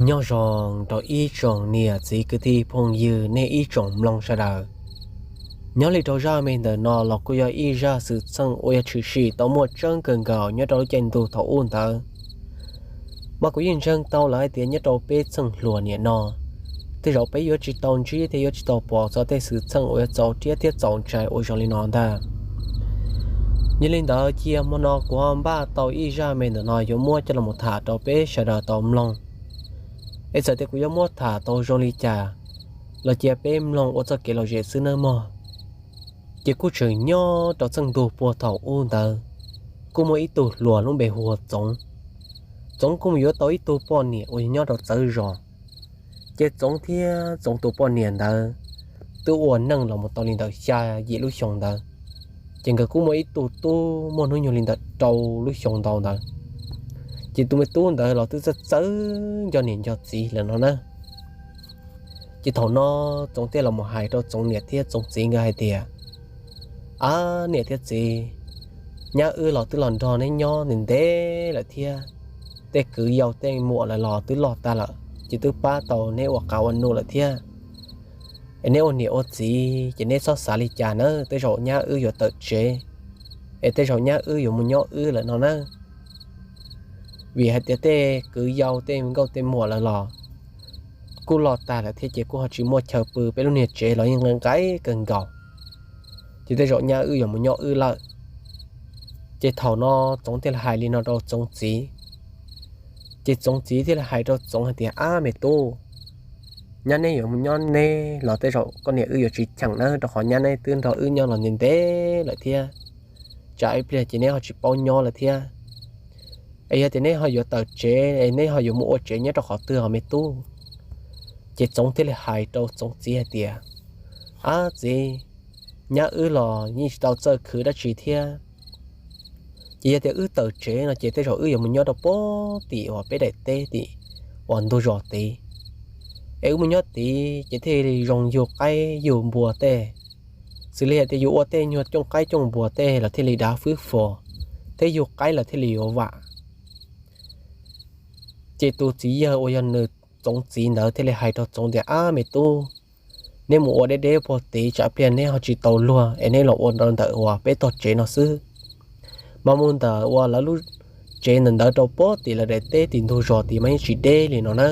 Nyob zoo rau ib tsoom niam txiv kwv tij phooj ywg nej ib tsoom mloog sawv daws. Nyob li rau zaj me ntawm no los kuj yog ib zaj xwm txheej uas yog tshwm sim tau muaj tseeb kawg nkaus nyob rau lub caij ntuj thaum ub ntawd. Mas kuv yeej ntseeg tau lawm hais tias nyob rau peb txheej hluas niam no, tej zaum peb yuav tsis tau ntsib thiab yuav tsis tau pom txog tej xwm txheej uas yuav txaus rhiab thiab txaus ntshai uas zoo li no ntag. Yog li ntawd cia hmo no kuv ho npaj tau ib zaj me ntawm no yuav muab coj los tham rau peb sawv daws tau mloog, es txawm tias kuv yuav muab tham tau zoo li cas los cia peb mloog ua txoj kev lom zem xwb nawb mog. Ces kuj tseem nyob rau txheej ntuj puag thaum ub ntawd, kuj muaj ib tug hluas lub npe hu ua Txoov. Txoov kuj mus yuav tau ib tug poj niam uas yog nyob rau txawv zos. Ces Txoov thiab Txoov tus poj niam ntawd twb ua neej los mus tau li ntawm xya yim lub xyoo ntawd. Ces nkawd kuj muaj ib tug tub muaj hnub nyoog li ntawm rau lub xyoo ntau ntawd. Ces tus me tub ntawd los twb txawj txawj nco niam nco txiv lawm no na. Ces thaum no Txoov thiaj los mus hais rau Txoov niam thiab Txoov txiv nkawd hais tias, Ab niam thiab txiv, nyab wb los twb los nrog neb nyob ntev ntev lawm thiab. Tej kwv yau tej muam lawv los twb loj tag lawm ces twb pab tau neb ua qav ua num lawm thiab. Es neb ua niam ua txiv ces neb txhob xav li cas nawb, tej zaum nyab wb yuav tawm tsev, es tej zaum nyab wb yuav mus nyob wb lawm no na. Vim hais tias tej kwv yau tej nkauj tej muam lawv los kuj loj tag lawm thiab ces kuj ho tsis muaj chaw pw, peb lub niag tsev los yeej nqaij nqaij kawg nkaus. Ces tej zaum nyab wb yuav mus nyob wb lawm. Ces thaum no Txoov thiaj li hais li no rau Txoov txiv. Ces Txoov txiv thiaj li hais rau Txoov hais tias, Ab me tub, nyab neb yuav mus nyob neb los tej zaum koj niam wb yuav tsis cheem na, rau qhov nyab neb twb nrog wb nyob los ntev ntev lawm thiab. Tsam ib pliag ces neb ho tsis paub nyob lawm thiab. Es yog tias neb ho yuav tawm tsev es neb ho yuav mus ua tsev nyob rau qhov twg os me tub? Ces Txoov thiaj li hais rau Txoov txiv hais tias, Ab txiv, nyab wb los yeej tsis tau txawj khwv dab tsi thiab. Ces yog tias wb tawm tsev no ces tej zaum wb yuav mus nyob rau pem tim uas peb daim teb tim uas ntug zos tid. Es wb mus nyob tid ces thiaj li zoo yug qaib yug npua tej. Xws li hais tias yus ua tej nyuag cooj qaib cooj npua tej los thiaj li dav fwb fos, thiab yug qaib los thiaj li yuav vam. Ces tus txiv yawg uas yog nws Txoov txiv ntawd thiaj li hais rau Txoov tias, Ab me tub, neb mus ua deb deb puag tid tsam pliag neb ho tsis tau luag es neb los ua rau ntawm uas peb tog tsev no xwb. Mas mus ntawm uas lawv lub tsev ntawm ntawd rau pem tim lawv daim teb tim ntug zos tid mas yeej tsis deb li no na,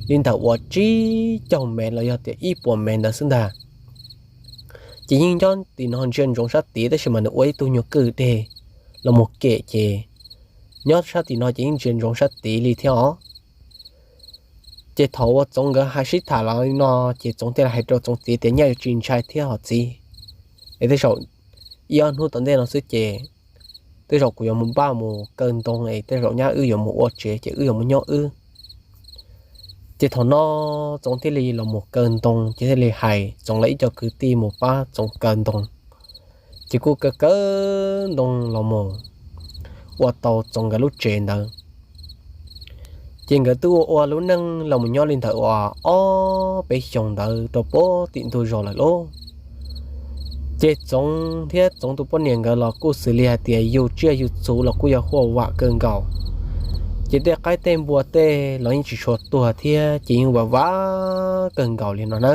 li ntawm uas tsib caug mev los yog tias ib puas mev ntawd xwb ntag. Ces yeej nyob tim no ntsia ntsoov sab tid tab sis mas nws ua ib tug nyuag kwj deg los mus kem ces nyob sab tim no ces yeej ntsia ntsoov sab tid li thiab os. Ces thaum uas Txoov nkawd hais sib tham los li no, ces Txoov thiaj li hais rau Txoov txiv tias, Nyab yuav tsis ntshai thiab hos txiv, es tej zaum ib ob hnub tom ntej no xwb ces tej zaum kuv yuav mus npaj mus kaw ntoo es tej zaum nyab wb yuav mus ua tsev ces wb yuav mus nyob wb. Ces thaum no Txoov thiaj li los mus kaw ntoo ces thiaj li hais Txoov lawv ib co kwv tij mus pab Txoov kaw ntoo. Ces kuj kaw kaw ntoo los mus ua tau Txoov nkawd lub tsev ntawd. Ces nkawd twb ua ua lub neej los mus nyob li ntawm uas ob peb xyoos ntawd rau pem tim ntug zos lawm lauj. Ces Txoov thiab Txoov tus poj niam nkawd los kuj xws li hais tias yug tsiaj yug txhu los kuj yog huaj vam kawg nkaus. Ces tej qaib tej npua tej los yeej tsis tshua tuag thiab ces yeej vam vam kawg nkaus li no na.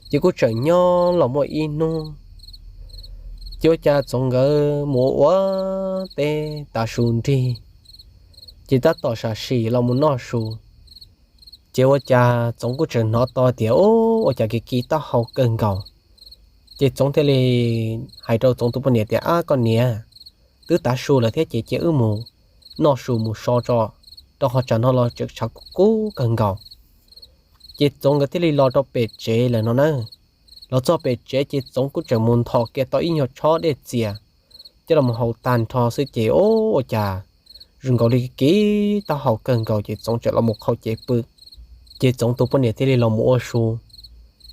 Ces kuj tseem nyob los muaj ib hnub, ces ua cas Txoov nkawd mus ua ua teb tav su nrig, ces tab tom sam sim los mus noj su. Ces ua cas Txoov kuj tseem hnov tau tias, Ua cas kiv kiv taub hau kawg nkaus. Ces Txoov thiaj li hais rau Txoov tus poj niam tias, Ab koj niam, twb tav su lawm thiab ces cia wb mus noj su mus so tso, rau qhov tsam no los tseem tshav kub kub kawg nkaus. Ces Txoov nkawd thiaj li los rau pem tsev lawm no na. Los txog pem tsev ces Txoov kuj tseem mus nthos kiag tau ib nyuag tshob dej txias coj los haus tag nrho xwb ces, Ua cas zoo nkaus li kiv taub hau kawg nkaus, ces Txoov tseem los mus qhau cev pw. Ces Txoov tus poj niam thiaj li los mus ua su.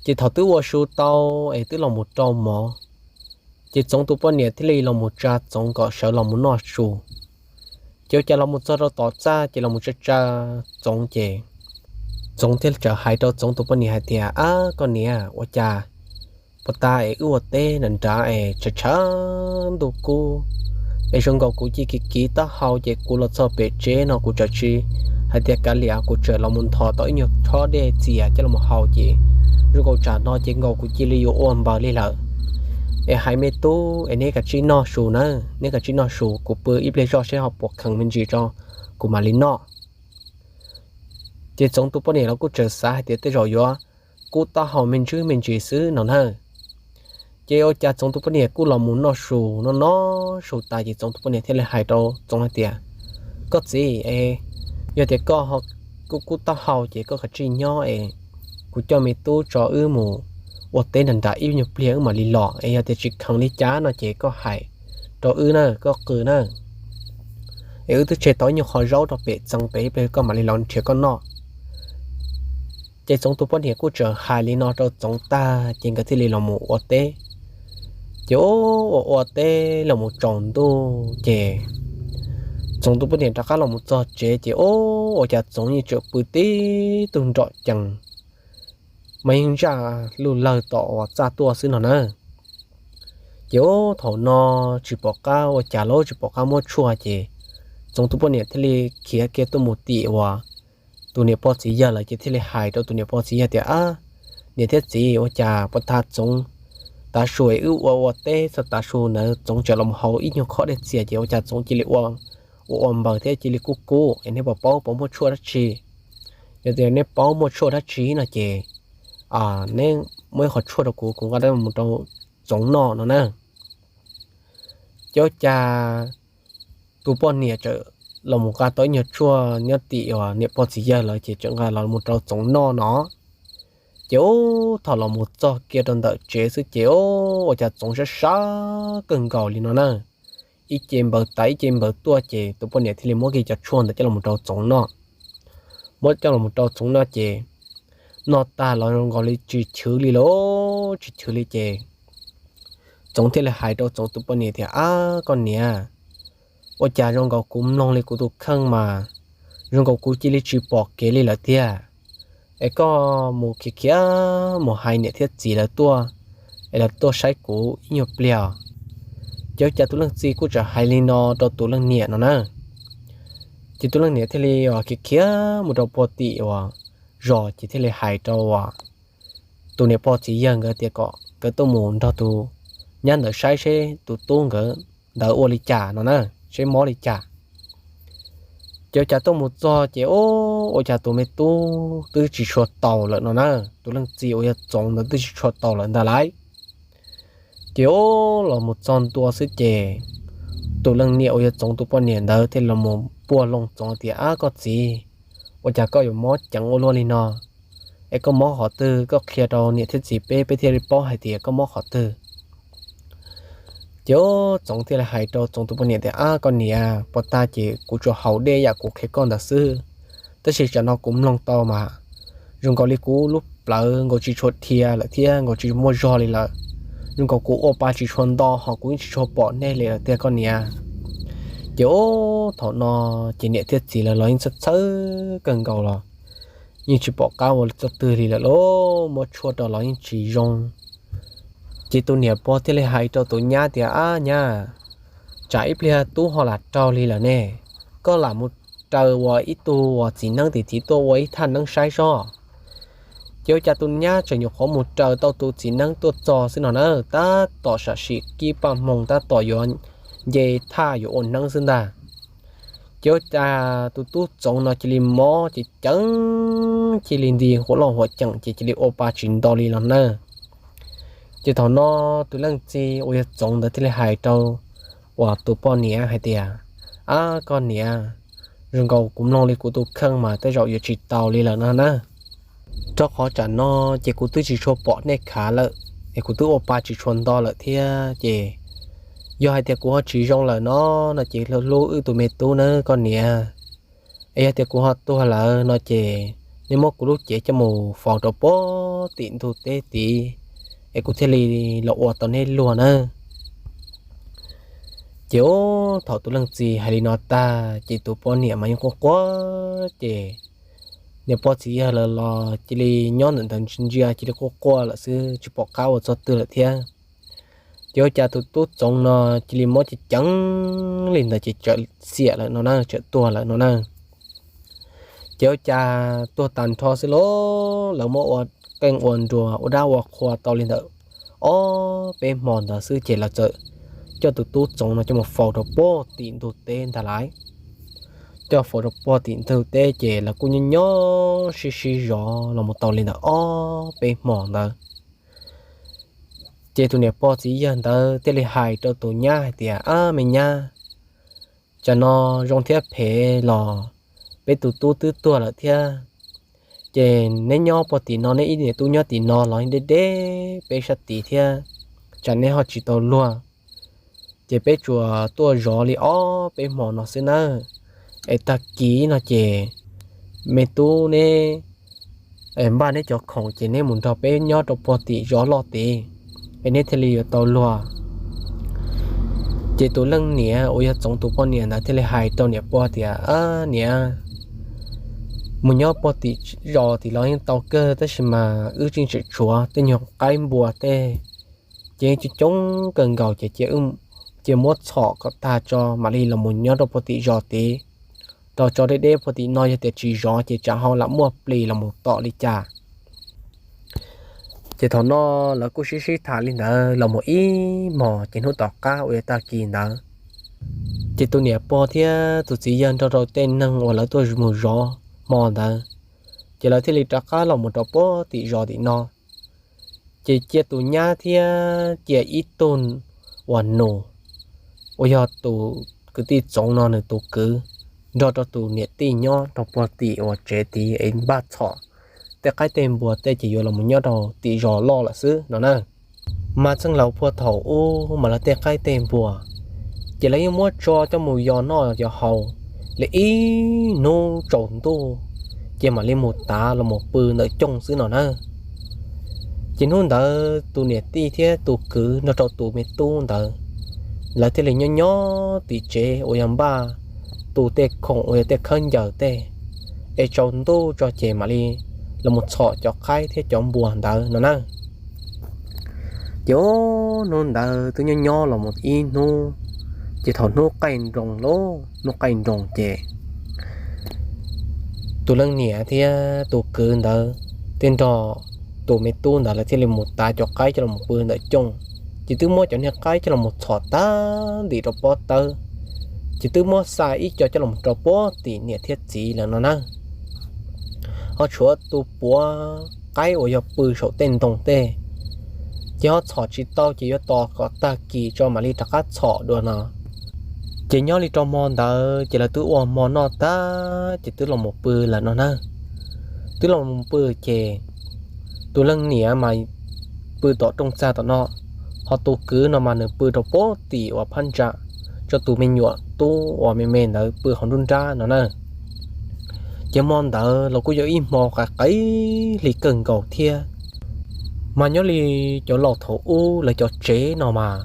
Ces thaum twb ua su tau es twb los mus rau mov, ces Txoov tus poj niam thiaj li los mus tsa Txoov kom sawv los mus noj su. Ces ua cas los mus txog rau tom txaj ces los mus tsa tsa Txoov ces Txoov thiaj txawm hais rau Txoov tus poj niam hais tias, Ab koj niam, ua cas puag ta es wb ua teb nram nrad es tshav tshav ntuj kub, Es zoo nkaus kuv cia li kiv taub hau ces kuv los txog pem tsev no kuv txawm tsis hais tias kav liam, kuv txawm los mus nthos tau ib nyuag tshob dej txias coj los haus ces zoo nkaus tsam no ces nkaus kuv cia li yuav ua npaws li lawm. Es hais me tub es neb kav tsij noj su na, neb kav tsij noj su, kuv pw ib pliag zoj seb ho puas kheev me ntsis tso kuv mam li noj. Ces Txoov tus poj niam los kuj txawm xav hais tias tej zaum yuav kub taub hau me ntsis me ntsis xwb no na. Ces ua cas Txoov tus poj niam kuj los mus noj su, noj noj su tas ces Txoov tus poj niam thiaj li hais rau Txoov hais tias, koj txiv, yog tias koj ho kub kub taub hau ces koj kav tsij nyob es kuv coj me tub tso wb mus ua teb nram nram ib nyuag pliag wb mam li los, es yog tias tsis kheev li cas no ces koj hais rau wb na, koj qw na, es wb twb tseg tau ib nyuag qhov zaub rau pem txee pem ib pliag koj mam li los nrhiav koj noj. Ces Txoov tus poj niam kuj txawm hais li no rau Txoov tag ces nkawd thiaj li los mus ua teb. Ces ua ua teb los mus tsaus ntuj ces Txoov tus poj niam rov qab los mus txog tsev ces ua cas Txoov yeej tseem pw tib tug nrom cees, mas yeej ntsaj luj lawg tom uas txaj tuaj xwb no na. Ces ua thaum no tsis pom qab ua cas los tsis pom qab muab tshuaj ces Txoov tus poj niam thiaj li khiav kiag tuaj mus tim uas tus niam pog txiv yawg lawm ces thiaj li hais rau tus niam pog txiv yawg tias, ab, niam thiab txiv, ua cas puag ta Txoov tav su wb ua ua teb txog tav su ntawd Txoov txawm los mus haus ib nyuag khob dej txias ces ua cas Txoov cia li ua ua npaws thiab cia li kub kub es neb puas paub puas muaj tshuaj dab tsi? Yog tias neb paub muaj tshuaj dab tsi no ces neb muab ib qho tshuaj rau kuv, kuv nqa mus rau Txoov noj no na. Ces ua cas tus poj niam txawm los mus nqa tau ib nyuag tshuaj nyob tim uas niam pog txiv yawg lawm ces txawm nqa los mus rau Txoov noj no. Ces ua thaum los mus txog kiag rau ntawm tsev xwb ces ua cas Txoov sab sab kawg nkaus li no na. Ib ce npaws tas ib ce npaws tuaj ces tus poj niam thiaj li muab kiag cov tshuaj ntawd coj los rau Txoov noj. Muab coj los rau Txoov noj ces noj tag los zoo nkaus li tsis chwv li lauj, tsis chwv li ces Txoov thiaj li hais rau Txoov tus poj niam tias, ab, koj niam, ua cas zoo nkaus kuv mloog li kuv tus kheej mas zoo nkaus kuv cia li tsis pom kev li lawm tiag. Es koj mus khiav khiav mus hais niam thiab txiv lawv tuaj, es lawv tuaj saib kuv ib nyuag pliag. Ces ua cas tus leej txiv kuj txawm hais li no rau tus leej niam no na. Ces tus leej niam thiaj li khiav khiav mus rau puag tim uas zos ces thiaj li hais rau uas tus niam pog txiv yawg nkawd tias kom nkawd tuaj mus nrog tus nyab ntawd saib seb tus tub nkawd ntawd ua li cas no na, seb mob li cas. Ces ua cas tuaj mus txog ces ua cas tus me tub twb tsis tshua taus lawm no na, tus leej txiv uas yog Txoov ntawd twb tsis tshua taus lawm ntag lauj. Ces ua los mus txog ntua xwb ces tus leej niam uas yog Txoov tus poj niam ntawd thiaj los mus puag loo Txoov tias, ab, koj txiv, ua cas koj yuav mob ceev ua luaj li no? Es koj mob qhov twg, koj qhia rau niam thiab txiv peb, peb thiaj li paub hais tias koj mob qhov twg. Ces Txoov thiaj li hais rau Txoov tus poj niam tias, ab, koj niam, puag ta ces kuv tsuas haus dej yam kuv qhia koj ntawd xwb, tab sis tsam no kuv mloog tau mas zoo nkaus li kuv lub plawv nkaus tsis tshua dhia lawm thiab nkaus tsis muaj zog li lawm. Zoo nkaus kuv ua pa tsis tshua nto ho kuv yeej tsis tshua pom nej li lawm tiag koj niam. Ces ua thaum no ces niam thiab txiv lawv los yeej txhawj txhawj kawg nkaus los yeej tsis pom qab ua txoj twg li lawm lauj, muab tshuaj rau los yeej tsis zoo. Ces tus niam pog thiaj li hais rau tus nyab tias, ab nyab, tsam ib pliag tub ho lam raug li lawm ne, koj lam mus raws uas ib tug uas txiv neeb tim thiv tuaj ua ib thaj neeb saib sob. Ces ua cas tus nyab tseem nyuam qhuav mus raws tau tus txiv neeb tuaj txog xwb no na, tab tom sam sim kib paj hmoo tab tom yuav nce thaj yuav ua neeb xwb ntag. Ces ua cas tus tub Txoov no cia li mob ces ceev, cia li nti huam loj huam ceem ces cia li ua pa tsis nto li los na. Ces thaum no tus leej txiv uas yog Txoov ntawd thiaj li hais rau uas tus poj niam hais tias, ab, koj niam, zoo nkaus kuv mloog li kuv tus kheej mas tej zaum yuav tsis tau li lawm no na. Rau qhov tsam no ces kuv twb tsis tshua pom nej khav lawm, es kuv twb ua pa tsis tshua nto lawm thiab ces yog hais tias kuv ho tsis zoo lawm no, no ces hlub wb tus me tub nawb koj niam. Es yog tias kuv ho tuag lawm no ces nej muab kuv lub cev coj mus faus rau puag tim ntug teb tid, es kuv thiaj li los ua tau nej luag nawb. Ces ua thaum tus leej txiv hais li no tag ces tus poj niam mas yeej quaj quaj ces niam pog txiv yawg lawv los cia li nyob ntawm ntawd ntsia cia li quaj quaj lawm xwb tsis pom qab ua txog twg lawm thiab. Ces ua cas tus tub txoov no cia li mob ceev ceev li ntawd ces txawm xiam lawm no na, txawm tuag lawm no na. Ces ua cas tuag tag nrho xwb lauj, lawv muab ua qeej ua nruas ua dab ua qhua tau li ntawm ob peb hmo ntawd xwb ces lawv txawm coj tus tub txoov no coj mus faus rau puag tim ntug teb ntag lauj. Coj faus rau puag tim ntug teb ces lawv kuj nyob nyob sib sib zov los mus tau li ntawm ob peb hmo ntawd. Ces tus niam pog txiv yawg ntawd thiaj li hais rau tus nyab hais tias, Ab me nyab, tsam no zoo thiab phem los peb tus tub twb tuag lawm thiab, ces neb nyob puag tim no, neb ib niam tub nyob tim no los deb deb peb sab tid thiab, tsam neb ho tsis tau luag, ces peb tsuas tuaj zov li ob peb hmo no xwb nawb. Es tag kis no ces me tub neb npaj neb cov khoom ces neb mus nrog peb nyob rau puag tim zos loj tid, es neb thiaj li yuav tau luag. Ces tus leej niam uas yog Txoov tus poj niam ntawd thiaj li hais rau niam pog tias, Niam, mus nyob puag tim zos tim los yeej tau kawg, tab sis mas wb tseem tshuav tej nyuag qaib npua tej, ces yeej coob coob kawg nkaus, ces cia muab txhom kom tag tso mam li los mus nyob rau puag tim zos tid. Rau tso deb deb puag tim no, yog tias tsis zov ces tsam ho lam muaj plis los mus tom li cas. Ces thaum no lawv kuj sib sib tham li ntawd los mus ib hmos, ces hnub tom qab uas yog tag kis ntawd, ces tus niam pog thiab tus txiv yawg nrog rau tej neeg uas lawv tuaj mus zov hmo ntawd, ces lawv thiaj li rov qab los mus rau puag tim zos tim no. Ces cia tus nyab thiab cia ib tug uas nus, uas yog tus kwv tij Txoov no nws tus kwv, nrog rau tus niam tij nyob rau puag tim uas tsev tid es npaj txhom tej qaib tej npua tej ces yuav los mus nyob rau tim zos loj lawm xwb no na. Mas txheej laus puag thaum ub mas lawv tej qaib tej npua ces lawv yeej muab tso coj mus yos noj yos haus li ib hnub tsaus ntuj, ces mam li mus tav los mus pw ntawm cooj xwb no na. Ces hnub ntawd tus niam tij thiab tus kwv nrog rau tus me tub ntawd, lawv thiaj li nyob nyob tim tsev uas yog npaj tu tej khoom uas yog tej khaub ncaws tej, es tsaus ntuj tso ces mam li los mus txhom cov qaib thiab cov npua ntawd no na. Ces hnub ntawd twb nyob nyob los mus ib hnub, ces thaum hnub qaij nroos lauj, hnub qaij nroos ces tus leej niam thiab tus kwv ntawd thiaj nrog tus me tub ntawd lawv thiaj li mus tav cov qaib coj los pw ntawm cooj. Ces twb muab cov niag qaib coj los txhom tag ntim rau pob tawb, ces twb muab xa ib co coj los rau puag tim niam thiab txiv lawm no na. Ho tshuav tus puav qaib uas yog pw saum tej ntoo tej, ces ho txhom tsis tau ces yuav tos kom tag kis tso mam li rov qab txhom dua no. Ces nyob li rau hmo ntawd ces lawv twb ua hmo noj tag ces twb los mus pw lawm no na. Twb los mus pw ces tus leej niam mas pw tom rooj txag tom no, ho tus kwv no mas nws pw rau puag tim uas phab ntsa, tso tus me nyuam tub uas me me ntawd pw hauv nruab nrab no na. Ces hmo ntawd los kuj yog ib hmo qaim qaim hli kawg nkaus thiab. Mas nyob li cov laus thaum ub lawv cov tsev no mas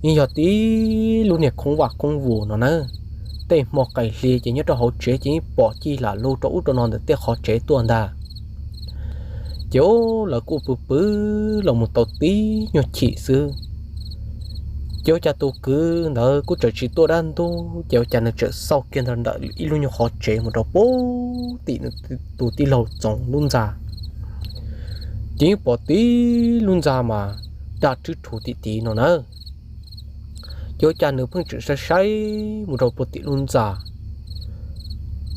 yeej yog tib lub niag khoob vaj khoob vus no na. Tej hmo qaim hli ces nyob rau hauv tsev ces yeej pom cig lam lug rau ub rau no ntawm tej qhov tsev tuaj ntag. Ces lawv kuj pw pw los mus tau tib nyuag chim xwb, ces ua cas tus kwv ntawd kuj tseem tsis tuaj dab ntub, ces ua cas nws tseem xauj kiag ntawm ib lub nyuag qhov tsev mus rau puag tim tus tij laug Txoov lub ntxa. Ces yeej pom tib lub ntxa mas daj rwb rhuv tim tid no na. Ces ua cas nws pheej tseem saib saib mus rau puag tim lub ntxa,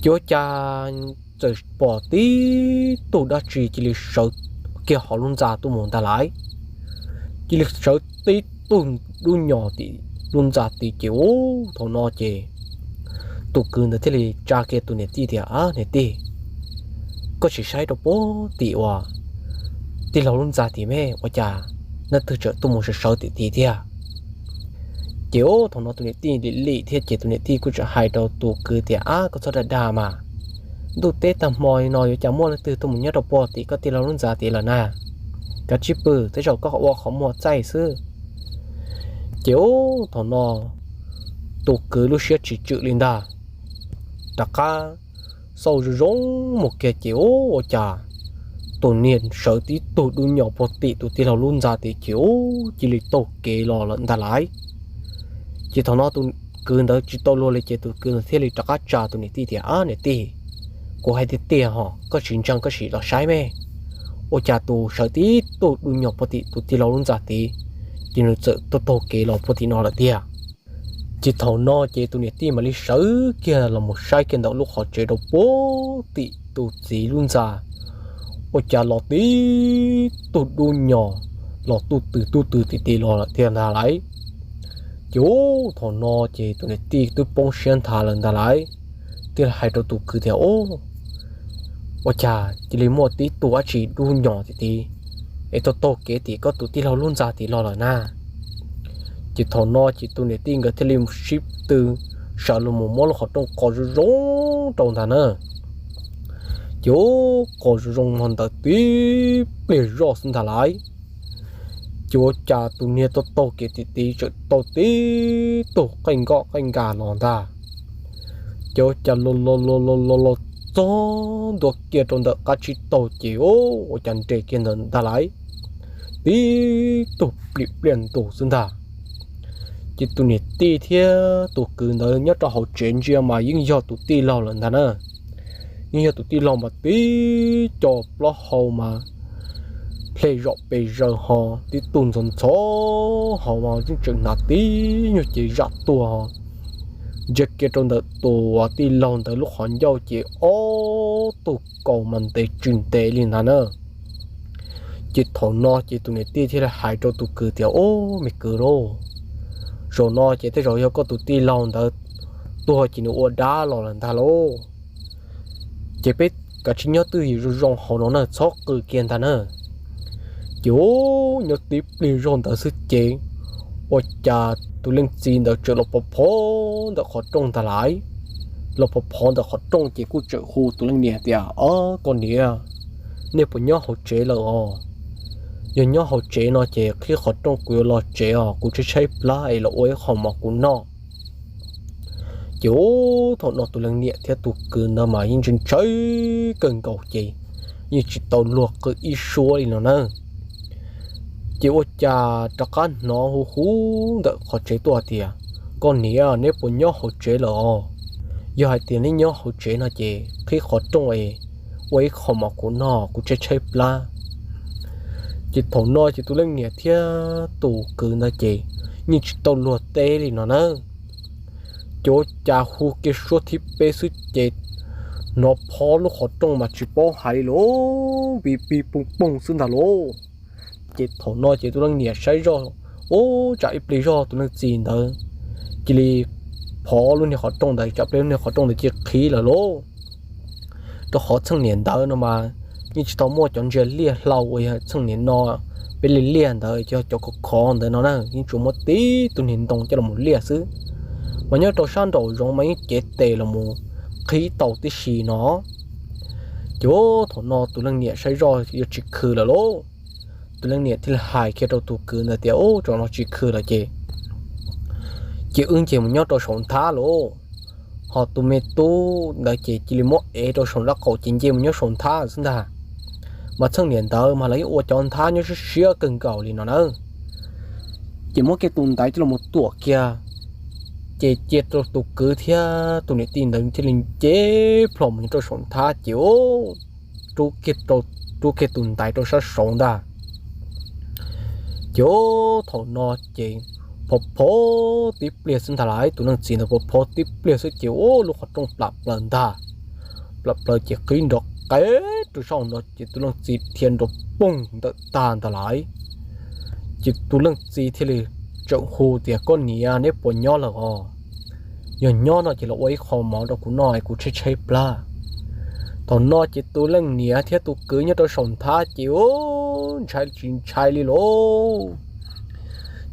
ces ua cas txawm pom tib tug dab tsi cia li sawv kiag hauv lub ntxa tuaj mus ntag lauj. Cia li sawv tib tug dub nyos tim lub ntxa tid ces ub thaum no ces tus kwv ntawd thiaj li tsa kiag tus niam tij tias, Ab niam tij, koj sim saib rau puag tim uas tij laug lub ntxa tim me ua cas leej twg tseem tuaj mus sawv sawv tim tid thiab. Ces ub thaum no tus niam tij lim lim thiab ces tus niam tij kuj tseem hais rau tus kwv tias, Ab koj txhob dag dag mas, ntuj teb tag hmo li no yuav cas muaj leej twg tuaj mus nyob rau puag tim koj tij laug lub ntxa tid lawm na. Kav tsij pw, tej zaum koj ua qhov muag txaij xwb. Ces ub thaum no tus kwv lub siab tsis tswm li ntag, rov qab xauj zoo zoo mus kiag ces ub ua cas tus niag sawv tib tug dub nyos puag tim tus tij laug lub ntxa tid ces ub cia li taug kev los lawm ntag lauj. Ces thaum no tus kwv ntawd tsis tau luag li ces tus kwv ntawd thiaj li rov qab tsa tus niam tij tias, Ab niam tij, kuv hais tiag tiag hos, koj tsis ntseeg koj sim los saib me, ua cas tus sawv tib tug dub nyos puag tim tus tij laug lub ntxa tid ces nws txawm taug taug kev los puag tim no lawm tiag. Ces thaum no ces tus niam tij mam li sawv kiag los mus saib kiag ntawm lub qhov tsev rau puag tim tus txiv lub ntxa, ua cas los tib tug dub nyos los tuj twg tuj twg tim tim los lawm tiag ntag lauj. Ces ub thaum no ces tus niam tij twb poob siab nthav lawm ntag lauj, thiaj li hais rau tus kwv tias, Ub, ua cas cia li muaj tib tug dab tsi dub nyos tim tid es taug taug kev tim koj tus tij laug lub ntxa tid los lawm na? Ces thaum no ces tus niam tij nkawd thiaj li sib tw sawv los mus muab lub qhov rooj qos zoo zoo rau ntag na. Ces ub qos zoo zoo ntawd tib pliag zoj xwb ntag lauj, ces ua cas tus niag taug taug kev tim tid txawm tau tib tug qaij nkoj qaij nkag los ntag. Ces ua cas los los los los los los txog ntua kiag rau ntawm qab tsib taug ces ub ua cas nres kiag ntawd ntag lauj, tib tug plim pliaj ntug xwb ntag. Ces tus niam tij thiab tus kwv ntawd nyob rau hauv tsev ntsia mas yeej yog tus tij laug lawm ntag na. Yeej yog tus tij laug mas tib co plaub hau mas hle zom pes zaws ho tib tug ntxhov ntxhov ho mas yeej tseem hnav tib nyuag cev zam tuag ho ntsia kiag rau ntawm tus tij laug ntawd lub qhov ncauj ces ob tug kaus mas ntev tsis ntev li ntag na. Ces thaum no ces tus niam tij thiaj li hais rau tus kwv tias, Ub, me kwv lauj, zaum no ces tej zaum yog koj tus tij laug ntawd tuag ces nws ua dab los lawm ntag lauj. Ces peb kav tsij nyob twj ywm zoo zoo hauv no na, txhob qw kiag ntag na. Ces ub nyob tib pliag zog ntawd xwb ces ua cas tus leej txiv ntawd txawm los pov phov ntawm qhov rooj ntag lauj. Los pov phov ntawm qhov rooj ces kuj txawm hu tus leej niam tias, Ob, koj niam, nej puas nyob hauv tsev lawm os? Yog nyob hauv tsev no ces qhib qhov rooj kuv yuav los tsev os, kuv tshaib tshaib plab es los ua ib qho mov kuv noj. Ces ub thaum no tus leej niam thiab tus kwv ntawd mas yeej ntshai ntshai kawg nkaus ces yeej tsis tau luag qw ib suab li no na. Ces ua cas rov qab hnov hu hu ntawm qhov tsev tuaj tias, Koj niam, neb puas nyob hauv tsev lawm os? Yog hais tias neb nyob hauv tsev no ces qhib qhov rooj es ua ib qho mov kuv noj, kuv tshaib tshaib plab. Ces thaum no ces tus leej niam thiab tus kwv ntawd ces yeej tsis tau luag teb li no na. Ces ua cas hu kiag suab thib peb xwb ces hnov phob lub qhov rooj mas tsis paub hais li lauj, pig pig poog poog xwb ntag lauj. Ces thaum no ces tus leej niam saib zoj, ub, tsam ib pliag zog tus leej txiv ntawd cia li phob lub niag qhov rooj ntawd, tsam ib pliag lub niag qhov rooj ntawd cia li qhib lawm lauj. Rau qhov txheej niam ntawd no mas yeej tsis tau muaj cov ntsia liaj hlau uas yog txheej niam no peb li liaj ntawd, yog cov khov khov ntawd no na, yeej tsuas muaj tib tug niag ntoo coj los liaj xwb. Mas nyob rau sab nraum zoov mas yeej cev tes los qhib tau tib si no. Ces thaum no tus leej niam saib zoj yuav tsis khw lawm lauj. Tus leej niam thiaj li hais kiag rau tus kwv ntawd tias, Ub, zaum no tsis khw lawm ces, ces wb nce mus nyob rau saum nthab lauj. Ho tus me tub ntawd ces cia li muab ev rau saum nraub qaum ces nce mus nyob saum nthab xwb ntag. Mas txheej niam ntawd mas lawv yeej ua cov nthab nyob siab siab kawg nkaus li no na. Ces muab kiag tus ntaiv coj los tuam kiag, ces cia rau tus kwv thiab tus niam tij ntawd thiaj li nce plho mus nyob rau saum nthab ces rub kiag tus ntaiv rau sab saud ntag. Ces thaum no ces phov phov tib pliag xwb ntag lauj, tus leej txiv ntawd phov phov tib pliag xwb ces ub lub qhov rooj plam plaws ntag. Plam plaws ces qhib nrov qev rau sab hauv no ces tus leej txiv dhia nrov poog ntawm tag ntag lauj. Ces tus leej txiv thiaj li tseem hu tias, Koj niam, neb puas nyob lawm os? Yog nyob no ces los ua ib qho mov rau kuv noj es kuv tshaib tshaib plab. Thaum no ces tus leej niam thiab tus kwv nyob rau saum nthab ces ub ntshai tsis ntshai li lauj.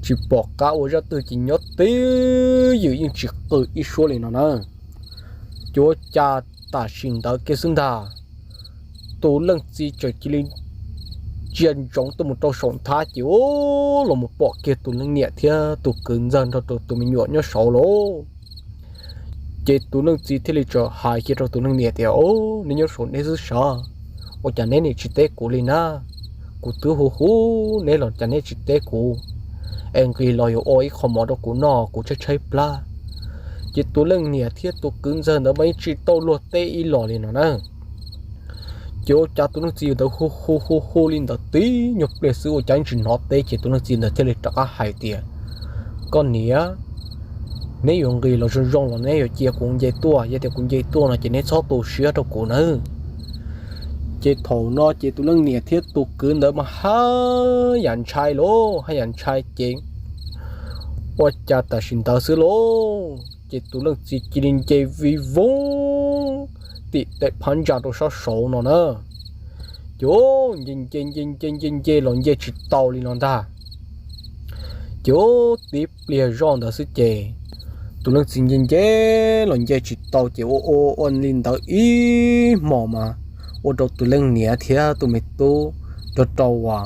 Tsis pom qab ua zaj twg ces nyob twj ywm yeej tsis qw ib suab li no na. Ces ua cas tam sim ntawd kiag xwb ntag, tus leej txiv txawm cia li ntsia ntsoov tuaj mus rau saum nthab ces ub los mus pom kiag tus leej niam thiab tus kwv ntxawg nrog rau tus me nyuam nyob saud lauj. Ces tus leej txiv thiaj li txawm hais kiag rau tus leej niam tias, Neb nyob saum neb xwb sav, Ua cas neb nim tsis teb kuv li na? Kuv twb hu hu neb los cas neb tsis teb kuv? Es nqis los yuav ua ib qho mov rau kuv noj kuv tshaib tshaib plab. Ces tus leej niam thiab tus kwv ntxawg ntawd mas yeej tsis tau luag teb ib los li no na. Ces ua cas tus leej txiv ntawd hu hu hu hu li ntawd tib nyuag pliag xwb ua cas yeej tsis hnov teb, ces tus leej txiv ntawd thiaj li rov qab hais tias, koj niam, neb yuav nqis los zoo zoo los neb yuav cia kuv nce tuaj, yog tias kuv nce tuaj no ces neb txhob tu siab rau kuv nawb. Ces thaum no ces tus leej niam thiab tus kwv ntawd mas haj yam ntshai lauj, haj yam ntshai ces ua cas tam sim ntawd xwb lauj, ces tus leej txiv cia li nce vij voog tim daim phab ntsa rau sab saud no na. Ces nce nce nce nce nce nce los nce tsis tau li no ntag. Ces tib pliag zoj ntawd xwb ces tus leej txiv nce nce los nce tsis tau ces ua ua ua li ntawd ib hmos mas ua rau tus leej niam thiab tus me tub rau rau uas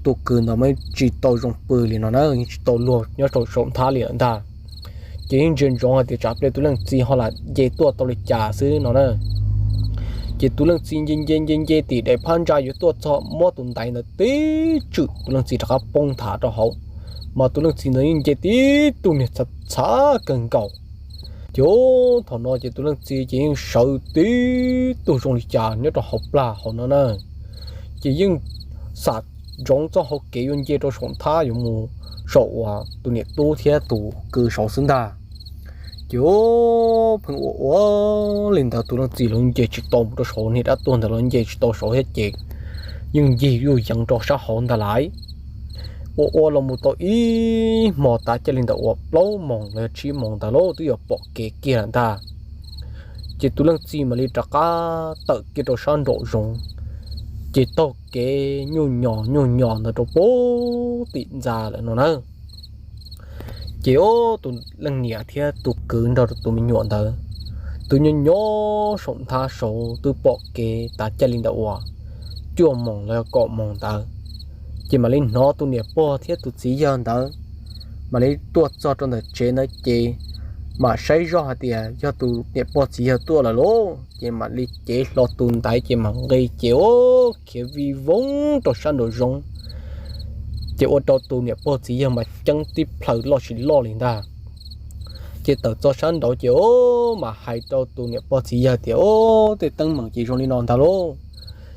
tus kwv ntawd mas tsis tau zoo pw li no na, yeej tsis tau luag nyob rau saum nthab li lawm ntag. Ces yeej ntsia ntsoov hais tias tsam pliag tus leej txiv ho lam nce tuaj tau li cas xwb no na. Ces tus leej txiv nce nce nce nce tim daim phab ntsa yuav tuaj txog muab tus ntaiv ntawd tib tswm tus leej txiv rov qab poob nthav rau hauv. Mas tus leej txiv ntawd yeej nce tib tug niag txhav txhav kawg nkaus. Ces thaum no ces tus leej txiv ces yeej sawv tib tug zoo li cas nyob rau hauv plag hauv no na. Ces yeej xam ntsoov txoj hau kev yuav nce rau saum nthab yuav mus saum uas tus niam tub thiab tus kwv saud xwb ntag. Ces pheej ua ua li ntawd tus leej txiv los nce tsis tau mus rau saud, niag dab tuag ntawd los nce tsis tau saud thiab ces yeej ncig yuj yeev rau sab hauv ntag lauj. Ua ua los mus tau ib hmo tav caij li ntawm uas plaub moos los yog tsib moos ntawd lauj twb yuav pom kev kiag lawm ntag. Ces tus leej txiv mam li rov qab tawm kiag rau sab nraum zoov, ces taug kev nyuj nyos nyuj nyos ntawd rau puag tim ntxa lawm no na. Ces tus leej niam thiab tus kwv nrog rau tus me nyuam ntawd twb nyob nyob saum nthab saud twb pom kev tav caij li ntawm uas cuaj moos los yog kaum moos ntawd. Ces mam li hnov tus niam pog thiab tus txiv yawg ntawd mam li tuaj txog rau ntawm tsev ntawd ces mam saib zoj hais tias yog tus niam pog txiv yawg tuaj lawm lauj, ces mam li cev hlo tus ntaiv ces mam nqis ces ua khiav vij voog rau sab nraum zoov. Ces ua rau tus niam pog txiv yawg mas ceeb tib plhaw loj tsis loj li ntag. Ces tawm txog sab nraud ces o, mas hais rau tus niam pog txiv yawg tias, o, tej teeb meem ces zoo li no ntag lauj.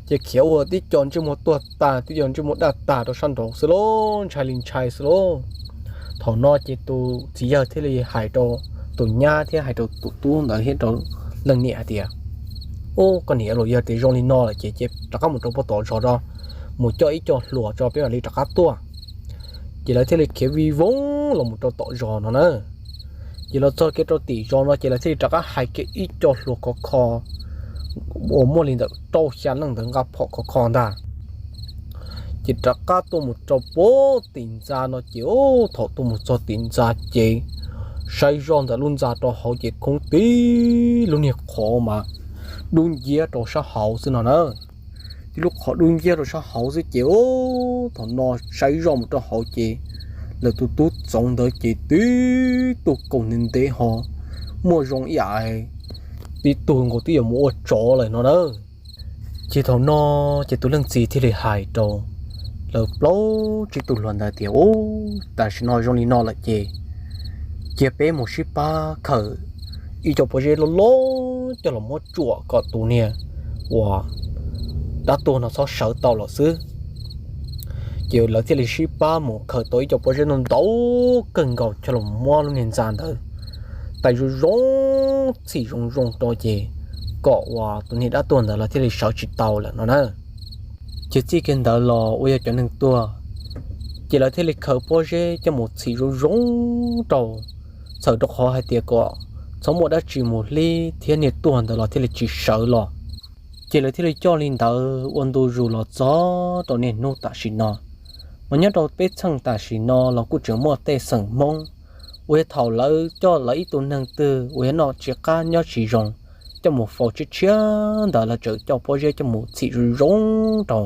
Ces khiav ua tib co ntsej muag tuag tag, tib co ntsej muag daj tag rau sab nraud xwb lauj, ntshai li ntshai xwb lauj. Thaum no ces tus txiv yawg thiaj li hais rau tus nyab thiab hais rau tus tub ntawd thiab rau leej niam hais tias, o, koj niam, yog tias zoo li no lawm ces cia rov qab mus rau puag tom zos tso, mus coj ib co hluas tso peb mam li rov qab tuaj. Ces lawv thiaj li khiav vij voog los mus rau tom zos no na. Ces los txog kiag rau tim zos no ces lawv thiaj li rov qab hais kiag ib co hluas khov kho uas muaj li ntawm rau xya leej ntawd nqa phom khov kho ntag. Ces rov qab tuaj mus rau puag tim ntxa no ces, o, thaum tuaj mus txog tim ntxa ces saib zoj ntawm lub ntxa rau hauv ces khoob tib lub niag qhov mas dub nciab rau sab hauv xwb no na. Tib lub qhov dub nciab rau sab hauv xwb ces, o, thaum no saib zoj mus rau hauv ces lawv tus tub txoov ntawd ces tib tug kaus ntev ntev ho muaj zoo ib yam tib tug nkaus twb yuav mus ua tsov lawm no na. Ces thaum no ces tus leej txiv thiaj li hais rau lawv plaub tsib tug hluas ntawd tias, u, tam sim no zoo li no lawm ces cia peb mus sib pab khawm ib co pob zeb loj loj coj los muab tsuam kom tus niag uas dab tuag no txhob sawv tau los xwb. Ces lawv thiaj li sib pab mus khawm tau ib co pob zeb ntau ntau kawg nkaus coj los muab lub niag ntxa ntawd tais zoo zoo txhim zoo zoo rau ces kom uas tus niag dab tuag ntawd los thiaj li sawv tsis tau lawm no na. Ces txij kiag ntawd los uas yog cov neeg tuag, ces lawv thiaj li khawm pob zeb coj mus txhim zoo zoo rau, txhawm rau qhov hais tias kom txhob muaj dab tsi mus hlib thiab niag tuag ntawd los thiaj li tsis sawv los. Ces lawv thiaj li coj li ntawd ua ntu zus los txog rau niaj hnub tam sim no. Mas nyob rau peb txheej tam sim no los kuj tseem muaj tej xeem Hmoob uas yog thaum lawv coj lawv ib tug neeg twg uas yog noj tsis qab nyob tsis zoo coj mus faus tshiab tshiab ntawd lawv tseem coj pob zeb coj mus txhim zoo zoo rau.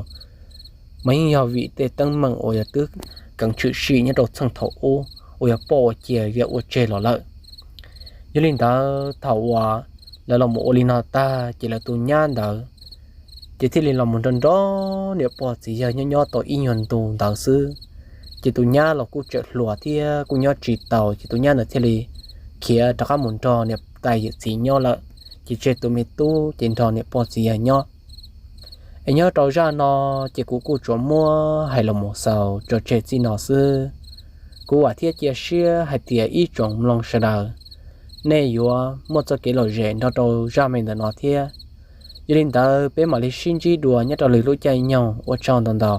Mas yeej yog vim tej teeb meem uas yog twb keev tshwm sim nyob rau txheej thaum ub uas yog poj ua cia yawm ua tseg los lawm. Yog li ntawd thaum uas lawv los mus ua li no tag ces lawv tus nyab ntawd Ces thiaj li los mus nrog nrog niam pog txiv yawg nyob nyob tau ib nyuag ntu ntawd xwb, ces tus nyab los kuj tseem hluas thiab kuj nyob tsis taus, ces tus nyab ntawd thiaj li khiav rov qab mus nrog niam tais yawm txiv nyob lawm. Ces tseg tus me tub ces nrog niam pog txiv yawg nyob. Es nyob rau zaj no, ces kuv kuj tsuas muab hais los mus xaus tso tseg txij no xwb. Kuv vam thiab cia siab hais tias ib tsoom mloog sawv daws, nej yuav muaj txoj kev lom zem nrog rau zaj me ntawm no thiab. Yog li ntawd peb mam li sib ntsib dua nyob rau lwm lub caij nyoog, ua tsaug ntau ntau.